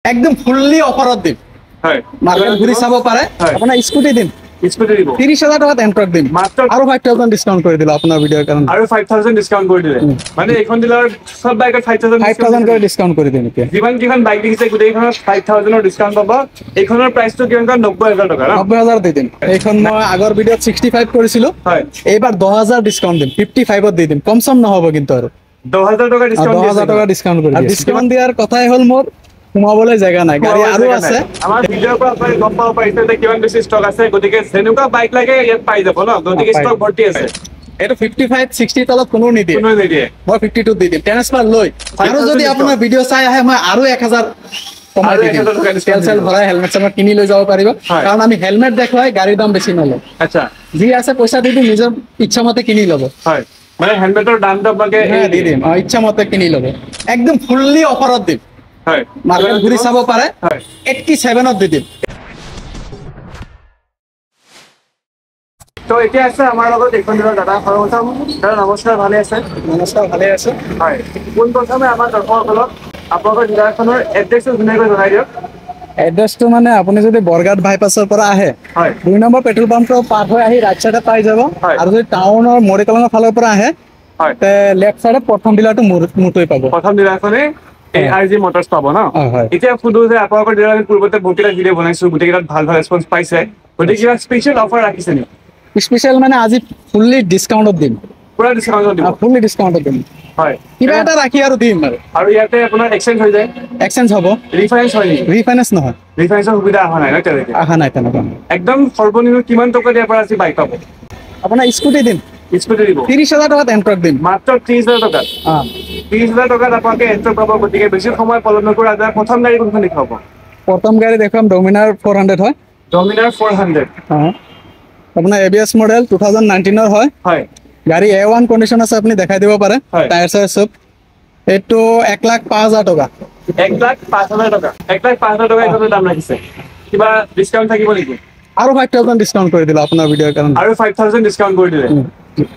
একদম ফুল্লি অফাৰত দিম। মাৰ্কেট ঘূৰি চাব পাৰে। আপোনাৰ স্কুটি দিম, স্কুটি দিব 30,000 টকাত এণ্ট্ৰক দিম মাত্ৰ, আৰু 5,000 ডিছকাউণ্ট কৰি দিলো আপোনাৰ ভিডিঅ'ৰ কাৰণে। আৰু 5,000 ডিছকাউণ্ট কৰি দিলে। মানে এইখন ডিলাৰ চব বাইকত 5,000 5,000 কৰি ডিছকাউণ্ট কৰি দিম। এতিয়া যিমান কেইখন বাইক দেখিছে গোটেইখনত 5,000 ডিছকাউণ্ট পাব। এইখনৰ প্ৰাইচটো কিমান কয়? 90,000 টকা ন? 90,000 দি দিম। এইখন মই আগৰ ভিডিঅ'ত 65 কৰিছিলো, এইবাৰ 10,000 ডিছকাউণ্ট দিম, 55ত দি দিম। কম চম নহ'ব কিন্তু। আৰু 10,000 টকা ডিছকাউণ্ট, 10,000 টকা ডিছকাউণ্ট কৰি দিম। ডিছকাউণ্ট দিয়াৰ কথাই হ'ল মোৰ সোমাবলৈ জেগা নাই, গাড়ী আৰু আছে। আমাৰ ভিডিঅ'ৰ পৰা আপুনি গম পাব পাৰিছে যে কিমান বেছি ষ্টক আছে। গতিকে যেনেকুৱা বাইক লাগে ইয়াত পাই যাব ন? গতিকে ষ্টক ভৰ্তি আছে। এইটো 55 60 তলত কোনো নিদিয়ে, কোনো নিদিয়ে। মই 52 দি দিম ট্ৰেন্সফাৰ লৈ। আৰু যদি আপোনাৰ ভিডিঅ' চাই আহে মই আৰু 1,000 কমাই দি দিম। তেল চেল ভৰাই হেলমেট চেলমেট কিনি লৈ যাব পাৰিব, কাৰণ আমি হেলমেট দেখুৱাই গাড়ীৰ দাম বেছি নলওঁ। আচ্ছা, যি আছে পইচা দি দিম, নিজৰ ইচ্ছা মতে কিনি ল'ব। হয়, মানে হেলমেটৰ দামটো আপোনালোকে দি দিম, ইচ্ছা মতে কিনি ল'ব। একদম ফুল্লি অফাৰত দিম। মাৰ্কেট ঘূৰি চাব পাৰে। 87ত দি দিম। তো এতিয়া আছে আমাৰ লগত এইখন দিনৰ দাদা। সৰ্বপ্ৰথম দাদা নমস্কাৰ, ভালে আছে? নমস্কাৰ, ভালে আছো। হয়, পোনপ্ৰথমে আমাৰ দৰ্শকসকলক আপোনালোকৰ ডিলাৰখনৰ এড্ৰেছটো ধুনীয়াকৈ জনাই দিয়ক। এড্ৰেছটো মানে আপুনি যদি বৰঘাট বাইপাছৰ পৰা আহে, 2 নম্বৰ পেট্ৰল পাম্পটো পাৰ হৈ আহি ৰাইট চাইডে পাই যাব। আৰু যদি টাউনৰ মৰিকলঙৰ ফালৰ পৰা আহে লেফ্ট চাইডে প্ৰথম ডিলাৰটো মোৰটোৱে পাব। প্ৰথম ডিলাৰখনে এ আৰ জি মটৰ্ছ পাব ন? এতিয়া সুধো যে আপোনালোকৰ ডিলাৰ আমি পূৰ্বতে বহুতকেইটা ভিডিঅ' বনাইছো, গোটেইকেইটাত ভাল ভাল ৰেছপন্স পাইছে, গতিকে কিবা স্পেচিয়েল অফাৰ ৰাখিছে নেকি? স্পেচিয়েল মানে আজি ফুল্লি ডিছকাউণ্টত দিম। পুৰা ডিছকাউণ্টত দিব? ফুল্লি ডিছকাউণ্টত দিম। হয়, কিবা এটা ৰাখি আৰু দিম। আৰু আৰু ইয়াতে আপোনাৰ এক্সচেঞ্জ হৈ যায়? এক্সচেঞ্জ হ'ব। ৰিফাইনেন্স হয় নেকি? ৰিফাইনেন্স নহয়, ৰিফাইনেন্সৰ সুবিধা অহা নাই ন তেনেকে? অহা নাই তেনেকুৱা। একদম সৰ্বনিম্ন কিমান টকা দিয়াৰ পৰা আজি বাইক পাব? আপোনাৰ স্কুটি দিম, স্কুটি দিব 30,000 টকাত এণ্ট্ৰক দিম। মাত্ৰ 30,000 টকাত? 30,000 টকাত আপোনালোকে এণ্ট্ৰক পাব। গতিকে বেছি সময় পলম নকৰি আজি প্ৰথম গাড়ী কোনখন দেখুৱাব? প্ৰথম গাড়ী দেখুৱাম ডমিনাৰ 400 হয়। ডমিনাৰ 400, আপোনাৰ এ বি এছ মডেল 2019ৰ হয়। হয়, গাড়ী A1 condition আছে, আপুনি দেখাই দিব পাৰে, টায়াৰ চায়াৰ চব। এইটো 1,05,000 টকা। 1,05,000 টকা? 1,05,000 টকা এইখনৰ দাম ৰাখিছে। কিবা ডিছকাউণ্ট থাকিব নেকি? আৰু 5,000 ডিছকাউণ্ট কৰি দিলো আপোনাৰ ভিডিঅ'ৰ কাৰণে। আৰু 5,000 ডিছকাউণ্ট কৰি দিলে,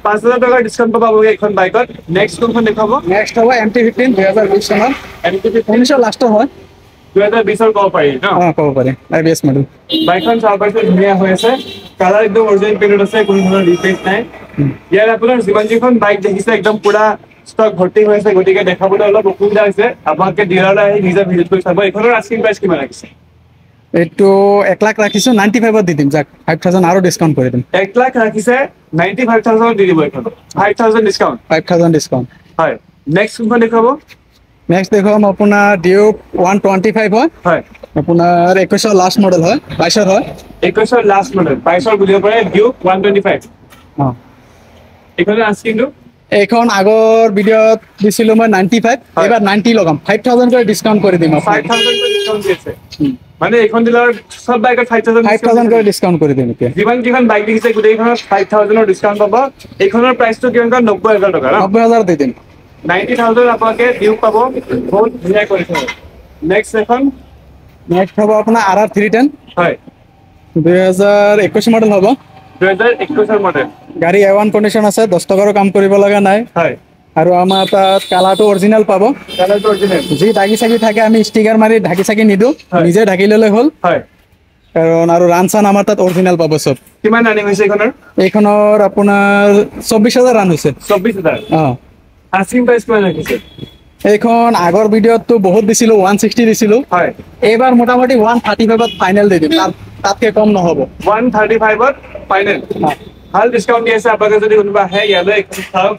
5,000 টকাৰ ডিছকাউণ্ট পাব আপোনালোকে এইখন বাইকত। নেক্সট কোনখন দেখুৱাব? নেক্সট হ'ব MT 15 2020 চনৰ। MT 15 উনিশৰ লাষ্টৰ হয়, 2020ৰ ক'ব পাৰি ন? অঁ, ক'ব পাৰি। A B S model. বাইকখন চাব পাৰিছে, ধুনীয়া হৈ আছে, কালাৰ একদম অৰিজিনেল পেইণ্টত আছে, কোনো ধৰণৰ ৰিপেইণ্ট নাই। ইয়াত আপোনাৰ যিমান যিখন বাইক দেখিছে একদম পুৰা ষ্টক ভৰ্তি হৈ আছে, গতিকে দেখাবলৈ অলপ অসুবিধা হৈছে। আপোনালোকে ডিলাৰলৈ আহি নিজে ভিজিট কৰি চাব। এইখনৰ আস্কিং প্ৰাইচ কিমান ৰাখিছে? এইটো 1 লাখ ৰাখিছো, 95ত দি দিম যাক, 5,000 আৰু ডিছকাউণ্ট কৰি দিম। 1 লাখ ৰাখিছে, 95,000 দি দিব এইখন, 5,000 ডিছকাউণ্ট। 5,000 ডিছকাউণ্ট। হয়, নেক্সট কোনখন দেখুৱাব? নেক্সট দেখুৱাম আপোনাৰ ডিউক 125 হয়। হয়, আপোনাৰ 21ৰ লাষ্ট মডেল হয়, 22ৰ হয়। 21ৰ লাষ্ট মডেল, 22ৰ বুলিব পাৰে, ডিউক 125। অঁ, এইখনৰ আস্কিংটো? এইখন আগৰ ভিডিঅ'ত দিছিলো মই 95, এইবাৰ 90 লগাম, 5,000 কৰি ডিছকাউণ্ট কৰি দিম। 5,000 কৰি ডিছকাউণ্ট দি আছে। মানে এইখন ডিলাৰ চব বাইকত 5,000 5,000 কৰি ডিছকাউণ্ট কৰি দিম। এতিয়া যিমান কেইখন বাইক দেখিছে গোটেইখনত 5,000 ডিছকাউণ্ট পাব। এইখনৰ প্ৰাইচটো কিমান কয়? 90,000 টকা ন? 90,000 দি দিম। 90,000 আপোনালোকে ডিউক পাব, বহুত ধুনীয়া কৰিছে। নেক্সট এখন? নেক্সট হ'ব আপোনাৰ RR 310। হয়, 2021 মডেল হ'ব। 2021ৰ মডেল। গাড়ী A1 condition আছে, 10 টকাৰো কাম কৰিব লগা নাই। হয়, আৰু আমাৰ তাত কালাৰটো অৰিজিনেল পাব। কালাৰটো অৰিজিনেল। যি দাগি চাগি থাকে আমি ষ্টিকাৰ মাৰি ঢাকি চাকি নিদিওঁ, নিজে ঢাকি ল'লে হ'ল। হয়, কাৰণ আৰু ৰান চান আমাৰ তাত অৰিজিনেল পাব চব। কিমান ৰানিং হৈছে এইখনৰ? এইখনৰ আপোনাৰ 24,000 ৰান হৈছে। 24,000? অঁ। আস্কিং প্ৰাইচ কিমান ৰাখিছে? এইখন আগৰ ভিডিঅ'তটো বহুত দিছিলো, 160 দিছিলো। হয়, এইবাৰ মোটামুটি 135ত ফাইনেল দি দিম, তাতকে কম নহ'ব। 135ত ফাইনেল। ভাল ডিছকাউণ্ট দি আছে। আপোনালোকে যদি কোনোবা আহে ইয়ালৈ এইখন চাওক।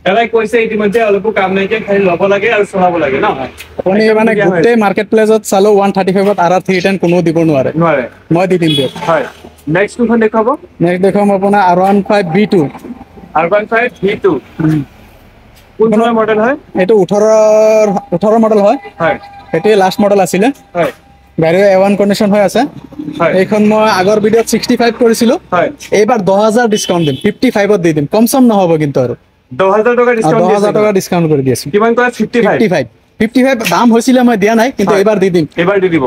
দাদাই কৈছে ইতিমধ্যে অলপো কাম নাইকিয়া, খালি ল'ব লাগে আৰু চলাব লাগে ন? আপুনি মানে গোটেই মাৰ্কেট প্লেচত চালো 135ত RR 310 কোনো দিব নোৱাৰে। নোৱাৰে, মই দি দিম দিয়ক। হয়, নেক্সট কোনখন দেখুৱাব? নেক্সট দেখুৱাম আপোনাৰ R15 V2। R15 V2, কোন চনৰ মডেল হয়? এইটো 18 মডেল হয়। হয়, সেইটোৱে লাষ্ট মডেল আছিলে। হয়, গাড়ী A1 condition হৈ আছে। এইখন মই আগৰ ভিডিঅ'ত 65 কৰিছিলো, এইবাৰ 10,000 ডিছকাউণ্ট দিম, 55ত দি দিম। কম চম নহ'ব কিন্তু। আৰু 10,000 টকা ডিছকাউণ্ট? 10,000 টকা ডিছকাউণ্ট কৰি দি আছো। কিমান কয়? 55? 55। 55 দাম হৈছিলে, মই দিয়া নাই, কিন্তু এইবাৰ দি দিম। এইবাৰ দি দিব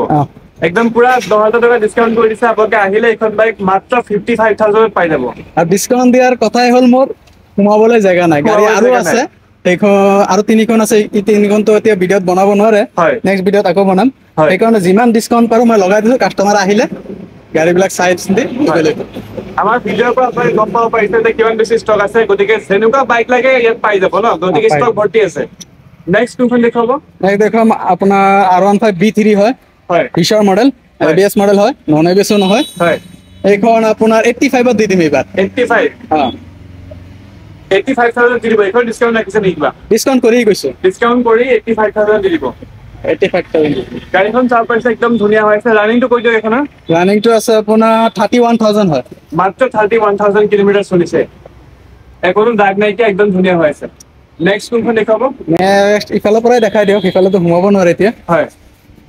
একদম পুৰা 10,000 টকা ডিছকাউণ্ট কৰি দিছে। আপোনালোকে আহিলে এইখন বাইক মাত্ৰ 55,000ত পাই যাব। আৰু ডিছকাউণ্ট দিয়াৰ কথাই হ'ল মোৰ সোমাবলৈ জেগা নাই, গাড়ী আৰু আছে। সেইখন আৰু তিনিখন আছে, এই তিনিখনতো এতিয়া ভিডিঅ'ত বনাব নোৱাৰে, নেক্সট ভিডিঅ'ত আকৌ বনাম। সেইকাৰণে যিমান ডিছকাউণ্ট পাৰোঁ মই লগাই দিছোঁ। কাষ্টমাৰ আহিলে গাড়ীবিলাক চাই চিন্তি ল'ব লাগিব। আমাৰ ভিডিঅ'ৰ পৰা আপুনি গম পাব পাৰিছে যে কিমান বেছি ষ্টক আছে, গতিকে যেনেকুৱা বাইক লাগে ইয়াত পাই যাব ন, গতিকে ষ্টক ভৰ্তি আছে। নেক্সট কোনখন দেখুৱাব? নেক্সট দেখুৱাম আপোনাৰ R15 V3 হয়, বিশৰ মডেল, ABS model হয়, নন ABSও নহয়। এইখন আপোনাৰ 85ত দি দিম এইবাৰ। 85? অঁ। 85,000 দি দিব। এইখন ডিছকাউণ্ট ৰাখিছে নেকি কিবা? ডিছকাউণ্ট কৰি গৈছোঁ। ডিছকাউণ্ট কৰি 85,000 দি দিব। 85,000। গাড়ীখন চাব পাৰিছে, একদম ধুনীয়া হৈ আছে। ৰানিংটো কৈ দিয়ক এইখনৰ। ৰানিংটো আছে আপোনাৰ 31,000 হয়। মাত্ৰ 31,000 কিলোমিটাৰ চলিছে, একো দাগ নাইকিয়া, একদম ধুনীয়া হৈ আছে। নেক্সট কোনখন দেখুৱাব? নেক্সট ইফালৰ পৰাই দেখাই দিয়ক, সিফালেতো সোমাব নোৱাৰে এতিয়া। হয়।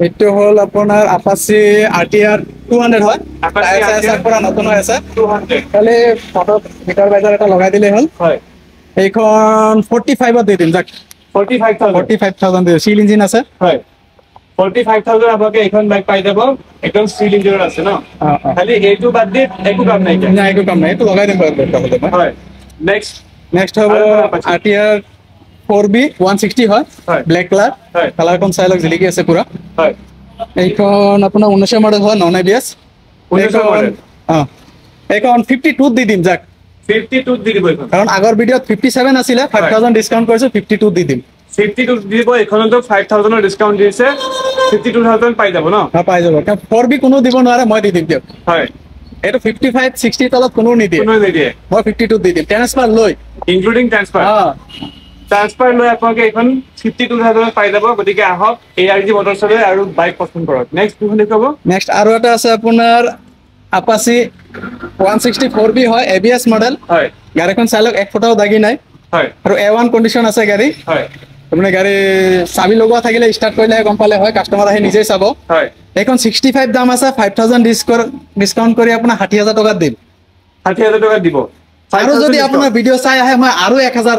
এইটো হ'ল আপোনাৰ আপাচি RTR 200 হয়, পুৰা নতুন হৈ আছে। 200। খালি ফটো মিটাৰ বাইজাৰ এটা লগাই দিলেই হ'ল। হয়। এইখন 45ত দি দিম যাক। 45,000? 45,000 দি, চিল ইঞ্জিন আছে। হয়, 45,000 আপোনালোকে এইখন বাইক পাই যাব, একদম চিল ইঞ্জিনৰ আছে ন? খালি এইটো বাদ দি একো কাম নাই। নাই, একো কাম নাই, এইটো লগাই দিম বাৰু দৰকাৰ হ'লে মই। হয়। নেক্সট? নেক্সট হ'ব RTR 4B 160 হয়, ব্লেক কালাৰ, কালাৰখন চাই লওক, জিলিকি আছে পুৰা। হয়। এইখন আপোনাৰ 19 মডেল হয়, নন ABS। অঁ, এইখন 52ত দি দিম যাক। 52ত দি দিব এইখন? কাৰণ আগৰ ভিডিঅ'ত 57 আছিলে, 5,000 ডিছকাউণ্ট কৰিছোঁ, 52ত দি দিম। 52ত দি দিব, এইখনতো 5,000ৰ ডিছকাউণ্ট দিছে, 52,000 পাই যাব ন? অঁ, পাই যাব। কাৰণ 4B কোনো দিব নোৱাৰে, মই দি দিম দিয়ক। হয়। এইটো 55, 60 তলত কোনো নিদিয়ে। কোনো নিদিয়ে। মই 52ত দি দিম, ট্ৰেন্সফাৰ লৈ। Including transfer? অঁ। ট্ৰান্সফাৰ লৈ আপোনালোকে এইখন 52,000ত পাই যাব। গতিকে আহক ARG মটৰ্ছলৈ আৰু বাইক পচন্দ কৰক। নেক্সট কোনখন দেখুৱাব? নেক্সট আৰু এটা আছে আপোনাৰ আপাচি 160 4B হয়, ABS model. হয়। গাড়ীখন চাই লওক, এক ফুটাও দাগি নাই। হয়। আৰু A1 condition আছে গাড়ী। হয়। আপোনাৰ গাড়ী চাবি লগোৱা থাকিলে ষ্টাৰ্ট কৰিলেহে গম পালে হয়, কাষ্টমাৰ আহি নিজেই চাব। হয়। এইখন 65 দাম আছে, 5,000 ডিছকাউণ্ট কৰি আপোনাৰ 60,000 টকাত দিম। 60,000 টকাত দিব। আৰু যদি আপোনাৰ ভিডিঅ' চাই আহে, মই আৰু 1,000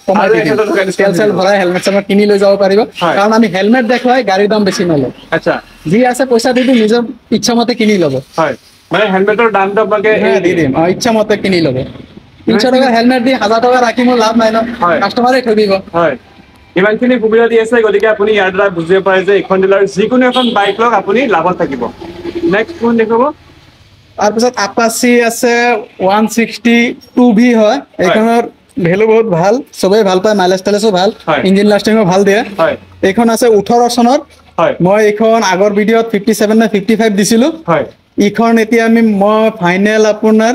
কমাই দি দিম। তেল চেল ভৰাই হেলমেট চেলমেট কিনি লৈ যাব পাৰিব, কাৰণ আমি হেলমেট দেখুৱাই গাড়ীৰ দাম বেছি নলওঁ। আচ্ছা। যি আছে পইচা দি দিম, নিজৰ ইচ্ছা মতে কিনি ল'ব। হয়, মানে হেলমেটৰ দামটো আপোনালোকে দি দিম, অঁ, ইচ্ছা মতে কিনি ল'ব। 300 টকাৰ হেলমেট দি 1,000 টকা ৰাখি মোৰ লাভ নাই ন, কাষ্টমাৰে ঠগিব। হয়, ইমানখিনি সুবিধা দি আছে, গতিকে আপুনি ইয়াৰ দ্বাৰা বুজিব পাৰে যে এইখন ডিলাৰ যিকোনো এখন বাইক লওক, আপুনি লাভত থাকিব। নেক্সট কোন দেখুৱাব? তাৰপিছত আপাচি আছে 160 2V হয়। এইখনৰ ভেলু বহুত ভাল, চবেই ভাল পায়, মাইলেজ টাইলেজো ভাল, ইঞ্জিন লাষ্টিঙো ভাল দিয়ে। এইখন আছে 18 চনৰ। মই এইখন আগৰ ভিডিঅ'ত 57 নে 55 দিছিলোঁ। এইখন এতিয়া মই ফাইনেল আপোনাৰ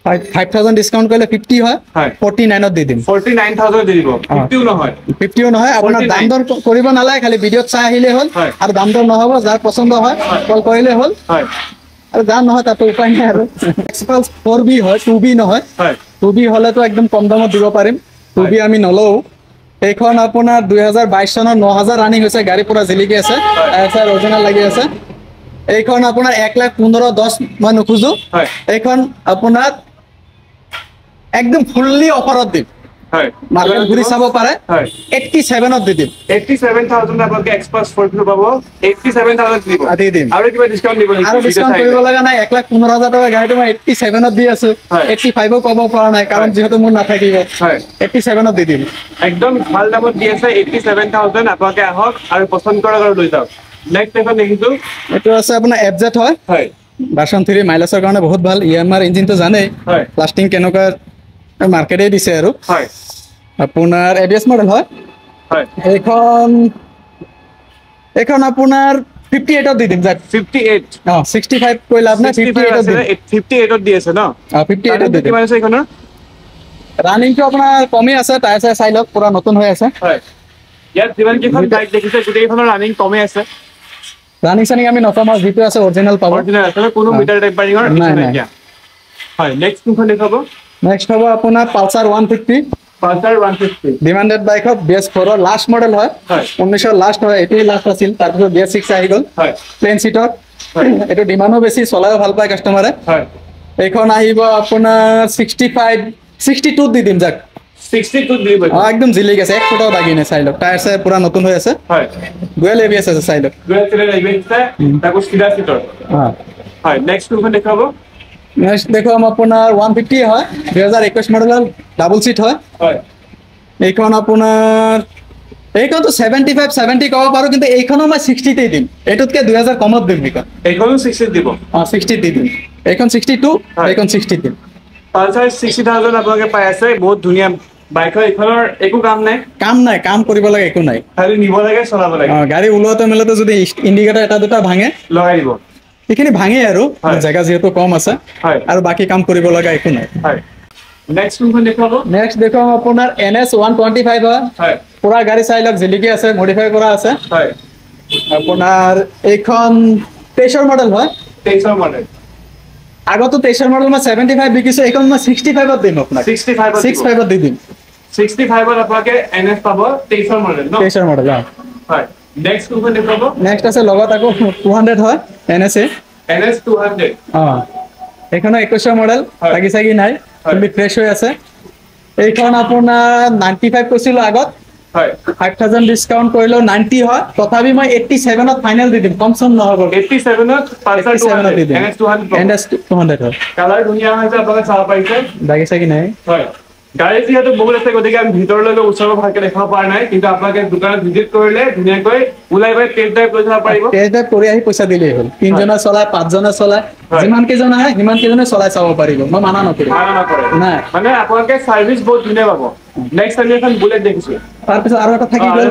5,000 ডিছকাউণ্ট কৰিলে 50 হয়, 49ত দি দিম। 49,000 দি দিব, 50ও নহয়। 50ও নহয়, আপোনাৰ দাম দৰ কৰিব নালাগে, খালি ভিডিঅ'ত চাই আহিলেই হ'ল। আৰু দাম দৰ নহ'ব, যাৰ পচন্দ হয় কল কৰিলেই হ'ল, আৰু যাৰ নহয় তাতো উপায় নাই। আৰু এক্সপালছ 4B হয়, 2B নহয়। 2B হ'লেতো একদম কম দামত দিব পাৰিম, 2B আমি নলওঁ। এইখন আপোনাৰ 2022 চনৰ 9,000 ৰানিং হৈছে, গাড়ী পুৰা জিলিকি আছে, টায়াৰ চায়াৰ অৰিজিনেল লাগি আছে। এইখন আপোনাৰ 1,15,10 মই নোখোজো, এইখন আপোনাৰ একদম ফুল্লি অফাৰত দিম। মাৰ্কেট ঘূৰি চাব পাৰে, 87ত দি দিম। 87,000 আপোনালোকে এক্সপালছ 4B পাব, 87,000 দিব। দি দিম। আৰু কিবা ডিছকাউণ্ট দিব নেকি? আৰু ডিছকাউণ্ট কৰিব লগা নাই, 1,15,000 টকা গাড়ীটো মই 87ত দি আছো, 85ও ক'ব পৰা নাই, কাৰণ যিহেতু মোৰ নাথাকিব। 87ত দি দিম। একদম ভাল দামত দি আছে, 87,000। আপোনালোকে আহক আৰু পচন্দ কৰক আৰু লৈ যাওক। নেক্সট এখন দেখিছো, এইটো আছে আপোনাৰ FZ হয়, ভাৰ্চন 3, মাইলেজৰ কাৰণে বহুত ভাল। EMR ইঞ্জিনটো জানেই, লাষ্টিং কেনেকুৱা মাৰ্কেটেই দিছে আৰু। আপোনাৰ ABS model হয়। এইখন আপোনাৰ 58ত দি দিম যাক। 58? অঁ, 65 কৈ লাভ নাই, 58ত দিম। 58ত দি আছে ন? অঁ, 58ত দি দিম। কিমান আছে এইখনৰ? ৰানিংটো আপোনাৰ কমেই আছে, টায়াৰ চায়াৰ চাই লওক, পুৰা নতুন হৈ আছে। হয়। ইয়াত যিমান কেইখন বাইক দেখিছে গোটেইকেইখনৰ ৰানিং কমেই আছে। ৰানিং চানিং আমি নকমাওঁ, যিটো আছে অৰিজিনেল পাব। অৰিজিনেল আছে, কোনো মিটাৰ টেম্পাৰিঙৰ নাই, নাই। হয়। নেক্সট কোনখন দেখুৱাব? নেক্সট হ'ব আপোনাৰ পালচাৰ 150। পালচাৰ 150। ডিমাণ্ডেড বাইক হয়, BS4 ৰ লাষ্ট মডেল হয়, 19ৰ লাষ্ট হয়, এইটোৱেই লাষ্ট আছিল, তাৰপিছত BS6 আহি গ'ল। প্লেন চিটৰ, এইটো ডিমাণ্ডো বেছি, চলায়ো ভাল পায় কাষ্টমাৰে। এইখন আহিব আপোনাৰ 65, 62ত দি দিম যাক। 62ত দি দিব। অঁ, একদম জিলিক আছে, এক ফুটাও দাগি নাই, চাই লওক। টায়াৰ চায়াৰ পুৰা নতুন হৈ আছে। ডুৱেল ABS আছে, চাই লওক। ডুৱেল চেনেল ABS আছে, তাকো চিধা চিটৰ। হয়। নেক্সট কোনখন দেখুৱাব? নেক্সট দেখুৱাম আপোনাৰ 150 হয়, 2021 মডেলৰ, ডাবল চিট হয়। এইখন আপোনাৰ এইখনতো 75 70 ক'ব পাৰোঁ, কিন্তু এইখনো মই 60তেই দিম। এইটোতকৈ 2000 কমত দিম সেইখন। এইখনো 60 দিব? অঁ, 60 দি দিম। এইখন 62, এইখন 60 দিম। পালচাৰ 60,000 আপোনালোকে পাই আছে। বহুত ধুনীয়া বাইক হয়। এইখনৰ একো কাম নাই? কাম নাই, কাম কৰিব লাগে একো নাই, খালি নিব লাগে, চলাব লাগে। অঁ, গাড়ী ওলোৱাতে মেলোতে যদি ইণ্ডিকেটৰ এটা দুটা ভাঙে লগাই দিব, সেইখিনি ভাঙে আৰু, জেগা যিহেতু কম আছে, আৰু বাকী কাম কৰিব লগা একো নাই। হয়। নেক্সট কোনখন দেখুৱাব? নেক্সট দেখুৱাম আপোনাৰ NS 125 হয়। পুৰা গাড়ী চাই লওক, জিলিকি আছে, মডিফাই কৰা আছে। হয়। আপোনাৰ এইখন 23ৰ মডেল হয়। 23ৰ মডেল। আগতো 23ৰ মডেল মই 75 বিকিছো, এইখন মই 65ত দিম আপোনাক। 65ত? 65ত দি দিম। 65ত আপোনালোকে NS পাব, 23ৰ মডেল ন? 23ৰ মডেল, অঁ। হয়। নেক্সট কোনখন দেখুৱাব? নেক্সট আছে লগত আকৌ 200 হয়, NS। NS 200? অঁ, এইখনো 21ৰ মডেল, লাগি চাগি নাই, ফুল্লি ফ্ৰেছ হৈ আছে। এইখন আপোনাৰ 95 কৈছিলো আগত, হয়, 5000 ডিছকাউণ্ট কৰিলেও 90 হয়, তথাপি মই 87ত ফাইনেল দি দিম, কম চম নহ'ব। 87ত পালচাৰ 200 দি দিম। NS 200। NS 200 হয়। কালাৰ ধুনীয়া হৈছে, আপোনালোকে চাব পাৰিছে। লাগি চাগি নাই। হয়। গাড়ী যিহেতু বহুত আছে, গতিকে আমি ভিতৰলৈকে ওচৰৰ ভালকে দেখাব পৰা নাই, কিন্তু আপোনালোকে দোকানত ভিজিট কৰিলে ধুনীয়াকৈ ওলাই গৈ টেষ্ট ড্ৰাইভ লৈ যাব পাৰিব। টেষ্ট ড্ৰাইভ কৰি আহি পইচা দিলেই হ'ল। তিনজনে চলাই, পাঁচজনে চলাই, যিমান কেইজন আহে সিমান কেইজনে চলাই চাব পাৰিব, মই মানা নকৰো। মানা নকৰে নাই, মানে আপোনালোকে চাৰ্ভিচ বহুত ধুনীয়া পাব। নেক্সট আমি এখন বুলেট দেখিছো। তাৰপিছত আৰু এটা থাকি গ'ল,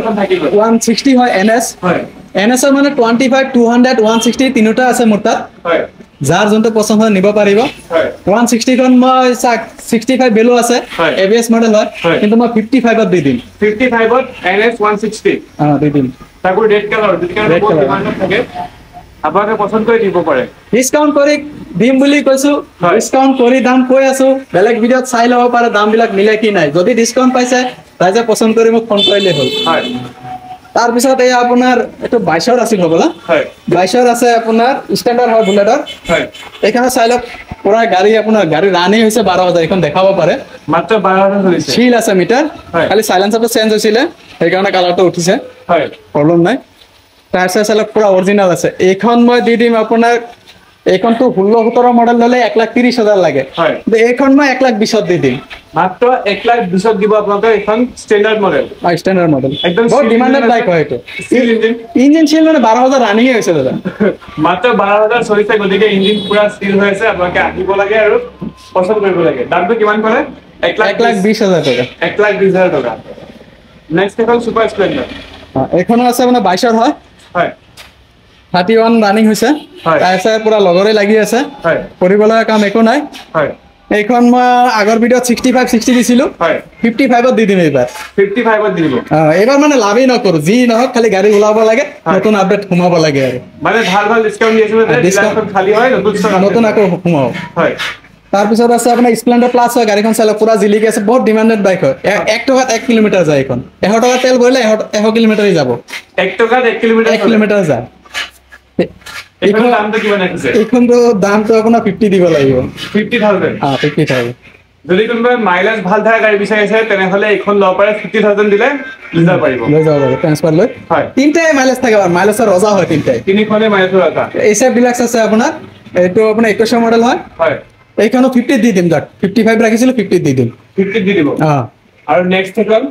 160 হয় NS। হয়। NS ৰ মানে 25, 200, 160 তিনিটা আছে মোৰ তাত। হয়। যাৰ যোনটো পচন্দ হয় নিব পাৰিব। 160খন মই চাক 65 বেলো আছে, ABS model হয়, কিন্তু মই 55ত দি দিম। 55ত NS 160? অঁ, দি দিম। তাকো ৰেড কালাৰ, ৰেড কালাৰ বহুত ডিমাণ্ডত থাকে, আপোনালোকে পচন্দ কৰি দিব পাৰে। ডিছকাউণ্ট কৰি দিম বুলি কৈছো, ডিছকাউণ্ট কৰি দাম কৈ আছো, বেলেগ ভিডিঅ'ত চাই ল'ব পাৰে দামবিলাক মিলে কি নাই। যদি ডিছকাউণ্ট পাইছে ৰাইজে পচন্দ কৰি মোক ফোন কৰিলেই হ'ল। হয়। তাৰপিছত এই আপোনাৰ এইটো 22ৰ আছিল হ'বলা? হয়। 22ৰ আছে আপোনাৰ ষ্টেণ্ডাৰ্ড হয় বুলেটৰ। হয়। এইখনে চাই লওক, পুৰা গাড়ী আপোনাৰ গাড়ী ৰানিং হৈছে 12,000, এইখন দেখাব পাৰে। মাত্ৰ 12,000 চলিছে। চিল আছে মিটাৰ, খালি চাইলেঞ্চাৰটো চেঞ্জ হৈছিলে, সেইকাৰণে কালাৰটো উঠিছে। হয়। প্ৰব্লেম নাই। টায়াৰ চায়াৰ চাই লওক, পুৰা অৰিজিনেল আছে। এইখন মই দি দিম আপোনাৰ, এইখনতো 16 17 মডেল ল'লে 1,30,000 লাগে, কিন্তু এইখন মই 1,20,000 দি দিম। মাত্ৰ 1,20,000 দিব আপোনালোকে এইখন ষ্টেণ্ডাৰ্ড মডেল। অঁ, ষ্টেণ্ডাৰ্ড মডেল, একদম বহুত ডিমাণ্ডেড বাইক হয় এইটো। ইঞ্জিন চিল মানে 12,000 ৰানিঙে হৈছে দাদা। মাত্ৰ 12,000 চলিছে, গতিকে ইঞ্জিন পুৰা চিল হৈ আছে। আপোনালোকে আহিব লাগে আৰু পচন্দ কৰিব লাগে। দামটো কিমান ক'লে? 1,20,000 টকা। 1,20,000 টকা। নেক্সট এখন ছুপাৰ স্প্লেণ্ডাৰ। এইখনো আছে মানে 22ৰ হয়। হয়। 31 ৰানিং হৈছে, টায়াৰ চায়াৰ পুৰা লগৰে লাগি আছে, কৰিব লগা কাম একো নাই। হয়। এইখন মই আগৰ ভিডিঅ'ত 65 60 দিছিলোঁ, 55ত দি দিম এইবাৰ। 55ত দি দিব? অঁ, এইবাৰ মানে লাভেই নকৰোঁ, যি নহওক খালি গাড়ী ওলাব লাগে, নতুন আপডেট সোমাব লাগে আৰু। মানে ভাল ভাল ডিছকাউণ্ট দি আছে, ডিছকাউণ্ট খালী হয়, নতুন আকৌ সোমাব। হয়। তাৰপিছত আছে আপোনাৰ স্প্লেণ্ডাৰ প্লাছ হয়, গাড়ীখন চাই লওক, পুৰা জিলিকি আছে, বহুত ডিমাণ্ডেড বাইক হয়। 1 টকাত 1 কিলোমিটাৰ যায় এইখন। 100 টকা তেল ভৰিলে 100 কিলোমিটাৰেই যাব। 1 টকাত 1 কিলোমিটাৰ? 1 কিলোমিটাৰ যায়। এইখনতো দামটো আপোনাৰ 50 দিব লাগিব। 50,000? অঁ, 50,000। যদি কোনোবাই মাইলেজ ভাল থকা গাড়ী বিচাৰিছে তেনেহ'লে এইখন ল'ব পাৰে, 50,000 দিলে লৈ যাব পাৰিব। লৈ যাব পাৰিব ট্ৰেন্সফাৰ লৈ। হয়। তিনিটাই মাইলেজ থাকে বাৰু, মাইলেজৰ ৰজা হয় তিনিটাই। তিনিখনে মাইলেজৰ ৰজা। এইচ এফ ডিলাক্স আছে আপোনাৰ, এইটো আপোনাৰ 21 মডেল হয়। হয়। এইখনো 50 দি দিম যাক, 55 ৰাখিছিলো, 50 দি দিম। 50 দি দিব? অঁ। আৰু নেক্সট এখন?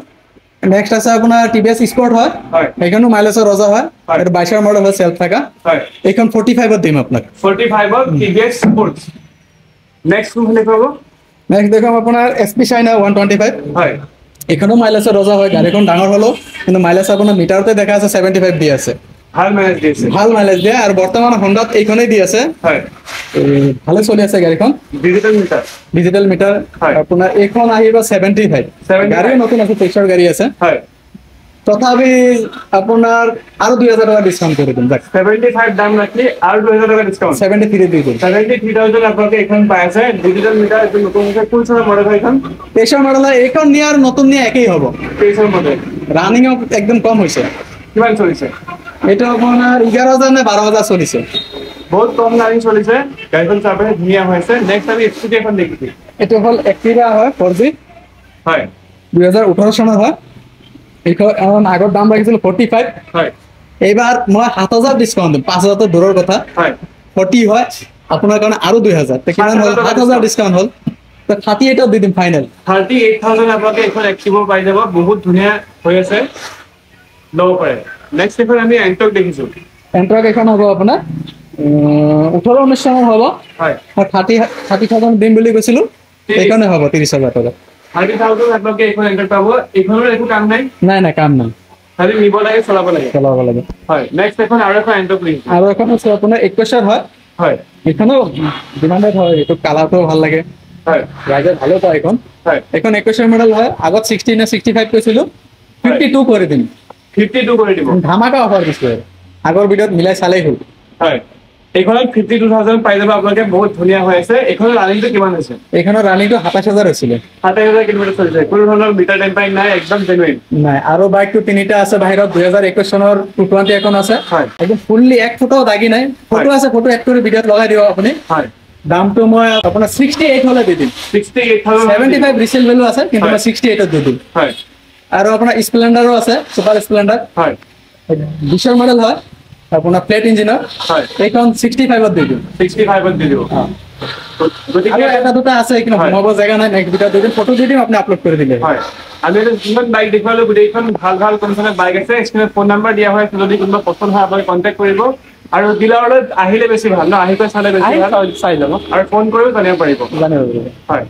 নেক্সট আছে আপোনাৰ TVS sport হয়। হয়। সেইখনো মাইলেজৰ ৰজা হয়, এইটো 22ৰ মডেল হয়, চেল্ফ থকা। হয়। এইখন 45ত দিম আপোনাক। 45ত TVS sports. Next কোনখন দেখুৱাব? নেক্সট দেখুৱাম আপোনাৰ SP Shiner 125। হয়। এইখনো মাইলেজৰ ৰজা হয়, গাড়ীখন ডাঙৰ হ'লেও কিন্তু মাইলেজ আপোনাৰ মিটাৰতে দেখা আছে 75 দি আছে। ভাল মাইলেজ দি আছে। ভাল মাইলেজ দিয়ে আৰু বৰ্তমান হোণ্ডাত এইখনেই দি আছে। হয়। ভালে চলি আছে গাড়ীখন। Digital meter. Digital meter. আপোনাৰ এইখন আহিব 75। গাড়ীও নতুন আছে, 23ৰ গাড়ী আছে। হয়। তথাপি আপোনাৰ আৰু 2000 টকা ডিছকাউণ্ট কৰি দিম। 75 দাম ৰাখি আৰু 2000 টকা ডিছকাউণ্ট। 73 দি দিম। 73,000 আপোনালোকে এইখন পাই আছে। ডিজিটেল মিটাৰ, এইটো নতুন আছে। কোন চনৰ মডেল হয় এইখন? 23ৰ মডেল হয়। এইখন নিয়ে আৰু নতুন নিয়ে একেই হ'ব। 23ৰ মডেল। ৰানিঙো একদম কম হৈছে। কিমান চলিছে? এইটো আপোনাৰ 11,000 নে 12,000 চলিছে। বহুত কম ৰানিং চলিছে। গাড়ীখন চাব ধুনীয়া হৈছে। নেক্সট আমি স্কুটি এখন দেখিছো। এইটো হ'ল এক্টিভা হয় 4G। হয়। 2018 চনৰ হয়। এইখন আগৰ দাম ৰাখিছিলো 45। হয়। এইবাৰ মই 7,000 ডিছকাউণ্ট দিম, 5,000 তো দূৰৰ কথা। হয়। 40 হয় আপোনাৰ কাৰণে আৰু 2,000, কিমান হ'ল? 7,000 ডিছকাউণ্ট হ'ল। 38ত দি দিম ফাইনেল। 38,000 আপোনালোকে এইখন এক্টিভ পাই যাব, বহুত ধুনীয়া হৈ আছে, ল'ব পাৰে। নেক্সট এখন আমি এণ্টক দেখিছো। এণ্টক এখন হ'ব আপোনাৰ 18-19 চনৰ হ'ব। হয়। মই 30,000 দিম বুলি কৈছিলো, এইখনে হ'ব 30,000 টকা। 30,000 আপোনালোকে এইখন এণ্টক পাব। এইখনৰ একো কাম নাই? নাই নাই, কাম নাই, খালি নিব লাগে, চলাব লাগে। চলাব লাগে। হয়। নেক্সট এখন আৰু এখন এণ্টক দেখিছো। আৰু এখন আছে আপোনাৰ 21ৰ হয়। হয়। এইখনো ডিমাণ্ডেড হয়, এইটো কালাৰটোও ভাল লাগে। হয়। ৰাইজে ভালো পায় এইখন। হয়। এইখন 21ৰ মডেল হয়। আগত 60 নে 65 কৈছিলো, 52 কৰি দিম। 52 কৰি দিব। ধামাকা অফাৰ দিছো, আগৰ ভিডিঅ'ত মিলাই চালেই হ'ল। হয়, এইখনত 52,000 পাই যাব আপোনালোকে, বহুত ধুনীয়া হৈ আছে। এইখনৰ ৰানিংটো কিমান হৈছে? এইখনৰ ৰানিংটো 27,000 হৈছিলে। 27,000 কিলোমিটাৰ চলিছে, কোনো ধৰণৰ মিটাৰ টেম্পাৰিং নাই, একদম জেনুইন। নাই। আৰু বাইকটো তিনিটা আছে বাহিৰত, 2021 চনৰ 220 এখন আছে। হয়। একদম ফুল্লি এক ফুটাও দাগি নাই। ফটো আছে, ফটো এড কৰি ভিডিঅ'ত লগাই দিব আপুনি। হয়। দামটো মই আপোনাৰ 68 হ'লে দি দিম। 68,000। 75 ৰিচেল ভেলু আছে, কিন্তু মই 68ত দি দিম। হয়। আৰু আপোনাৰ স্প্লেণ্ডাৰো আছে, ছুপাৰ স্প্লেণ্ডাৰ। হয়। 20ৰ মডেল হয়, আপোনাৰ প্লেট ইঞ্জিনৰ। হয়। এইখন 65ত দি দিম। 65ত দি দিব। গতিকে এটা দুটা আছে, কিন্তু সোমাব জেগা নাই। নেক্সট ভিডিঅ' দি দিম, ফটো দি দিম, আপুনি আপলোড কৰি দিলে। হয়। আমি এতিয়া যিমান বাইক দেখুৱালো গোটেইখন ভাল ভাল কণ্ডিশ্যনৰ বাইক আছে। স্ক্ৰীণত ফোন নাম্বাৰ দিয়া হৈ আছে, যদি কোনোবা পচন্দ হয় আপোনালোকে কণ্টেক্ট কৰিব। আৰু ডিলাৰলৈ আহিলে বেছি ভাল ন, আহি পেলাই চালে বেছি ভাল, চাই ল'ব আৰু ফোন কৰিও জানিব পাৰিব। জানিব পাৰিব। হয়।